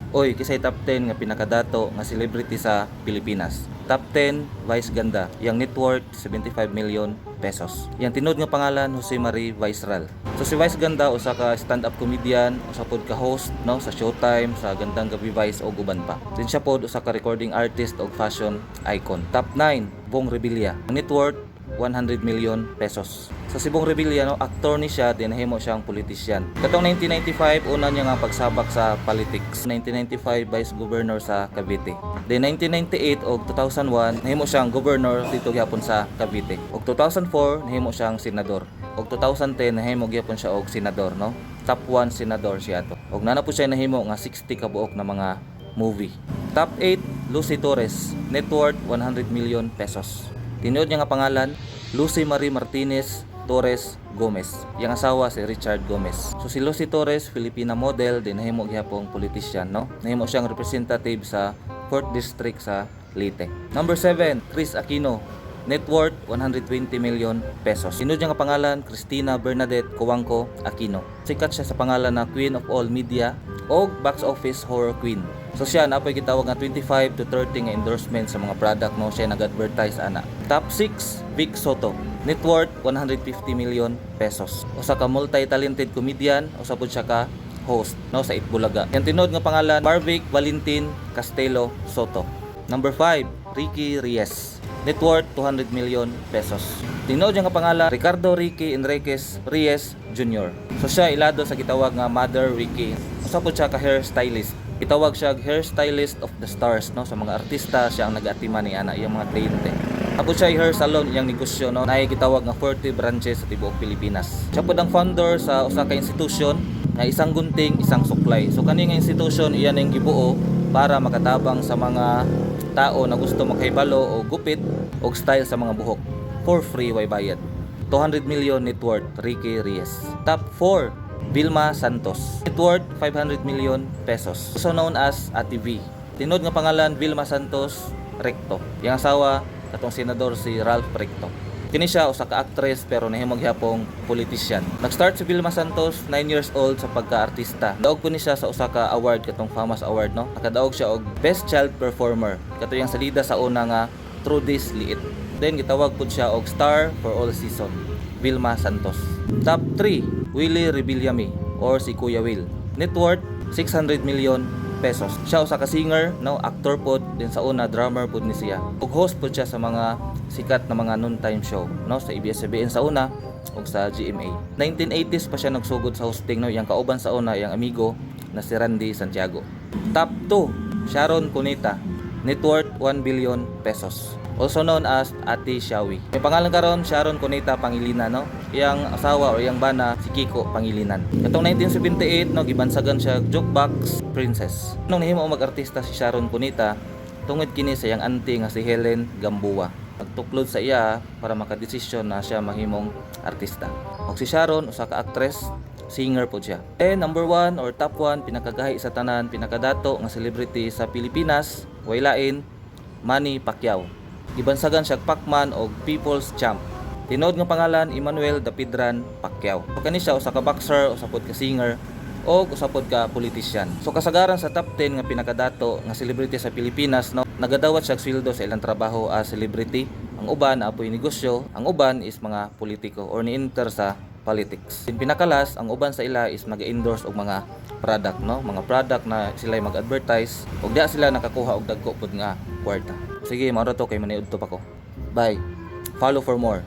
Oy, kisay top 10 nga pinakadato nga celebrity sa Pilipinas. Top 10, Vice Ganda. Yang net worth 75 million pesos. Yang tinuod nga pangalan, Jose Marie Viceral. So si Vice Ganda usa ka stand-up comedian, usa pod ka host, no, sa Showtime, sa Gandang Gabi Vice ug uban pa. Din siya pod usa ka recording artist ug fashion icon. Top 9, Bong Revilla. Net worth 100 million pesos. Sa si Bong Revilla, no, actor ni siya, din nahimo siyang politician. Katong 1995, una niya nga pagsabak sa politics. 1995, Vice Governor sa Cavite. Then 1998 og 2001, nahimo siyang governor dito gyapon sa Cavite. Og 2004, nahimo siyang senador. Og 2010, nahimo gyapon siya og senador, no? Top 1 senador siya to. Og naa na po siya nahimo nga 60 ka buok na mga movie. Top 8, Lucy Torres, net worth 100 million pesos. Tinuod niya nga pangalan, Lucy Marie Martinez Torres Gomez. Yang asawa si Richard Gomez. So si Lucy Torres, Filipina model, din nahimo gihapong politician, no? Nahimo siyang representative sa 4th District sa Leyte. Number 7, Kris Aquino. Net worth 120 million pesos. Tinuod niya nga pangalan, Christina Bernadette Cojuangco Aquino. Sikat siya sa pangalan na Queen of All Media o Box Office Horror Queen. So siya naa poy gitawag nga 25 to 30 nga endorsement sa mga product, no, siya nag-advertise ana. Top 6, Vic Sotto. Net worth 150 million pesos. Usa ka multi-talented comedian, usa pud siya ka host, no, sa Eat Bulaga. Yang tinuod nga pangalan, Marvic Valentin Castelo Sotto. Number 5, Ricky Reyes. Net worth 200 million pesos. Tinuod niya nga pangalan, Ricardo Ricky Enriquez Reyes Jr. So siya ilado sa gitawag nga Mother Ricky. Usa pud siya ka hairstylist. Gitawag siya hairstylist of the stars, no, sa mga artista siya ang nag-atiman ni ana iyang mga kliyente. Tapos siya hair salon iyang negosyo, no, naay gitawag nga 40 branches sa tibuok Pilipinas. Siya pud ang founder sa usa ka institution nga Isang Gunting, Isang Suklay. So kani nga institution, iyan ang gibuo para makatabang sa mga tao na gusto makahibalo o gupit og style sa mga buhok. For free, way bayad. 200 million net worth, Ricky Reyes. Top 4, Vilma Santos. Net worth 500 million pesos. Also known as Ate V. Tinuod nga pangalan, Vilma Santos Recto. Yang asawa katong senador si Ralph Recto. Kini siya usa ka actress pero nahimo gihapong politician. Nag-start si Vilma Santos 9 years old sa pagka-artista. Daog po ni siya sa usa ka award, katong famous award, no. Nakadaog siya og Best Child Performer. Kato yang salida sa una nga Trudis Liit. Then gitawag pud siya og Star for All Season. Vilma Santos. Top 3, Willie Revillame or si Kuya Will. Net worth 600 million pesos. Siya usa ka singer, no, actor pod, din sa una drummer pod ni siya. Ug host pod siya sa mga sikat na mga noontime show, no, sa ABS-CBN sa una ug sa GMA. 1980s pa siya nagsugod sa hosting, no, iyang kauban sa una iyang amigo na si Randy Santiago. Top 2, Sharon Cuneta. Net worth 1 billion pesos. Also known as Ate Shawi. May pangalan karon, Sharon Cuneta Pangilinan, no. Iyang asawa o iyang bana si Kiko Pangilinan. Katong 1978, no, gibansagan siya Jukebox Princess. Nung nahimo mag-artista si Sharon Cuneta, tungod kini sa iyang auntie nga si Helen Gamboa. Nagtuklod sa iya para makadesisyon na siya mahimong artista. Og si Sharon usa ka actress, singer po siya. And number one or top 1, pinakagahi sa tanan, pinakadato nga celebrity sa Pilipinas, way lain, Manny Pacquiao. Gibansagan siya Pacman og People's Champ. Tinuod nga pangalan, Emmanuel Dapidran Pacquiao. So, kani siya usa ka boxer, usa pod ka singer, og usa pod ka politician. So kasagaran sa top 10 nga pinakadato nga celebrity sa Pilipinas, no, nagadawat siya og sweldo sa ilang trabaho as celebrity. Ang uban naa poy negosyo, ang uban is mga politiko or ni-enter sa politics. Din pinakalas, ang uban sa ila is nag-endorse og mga product, no, mga product na sila mag-advertise ug diha sila nakakuha og dagko pod nga kwarta. Sige, mao ra to kay maniudto pa ko. Bye. Follow for more.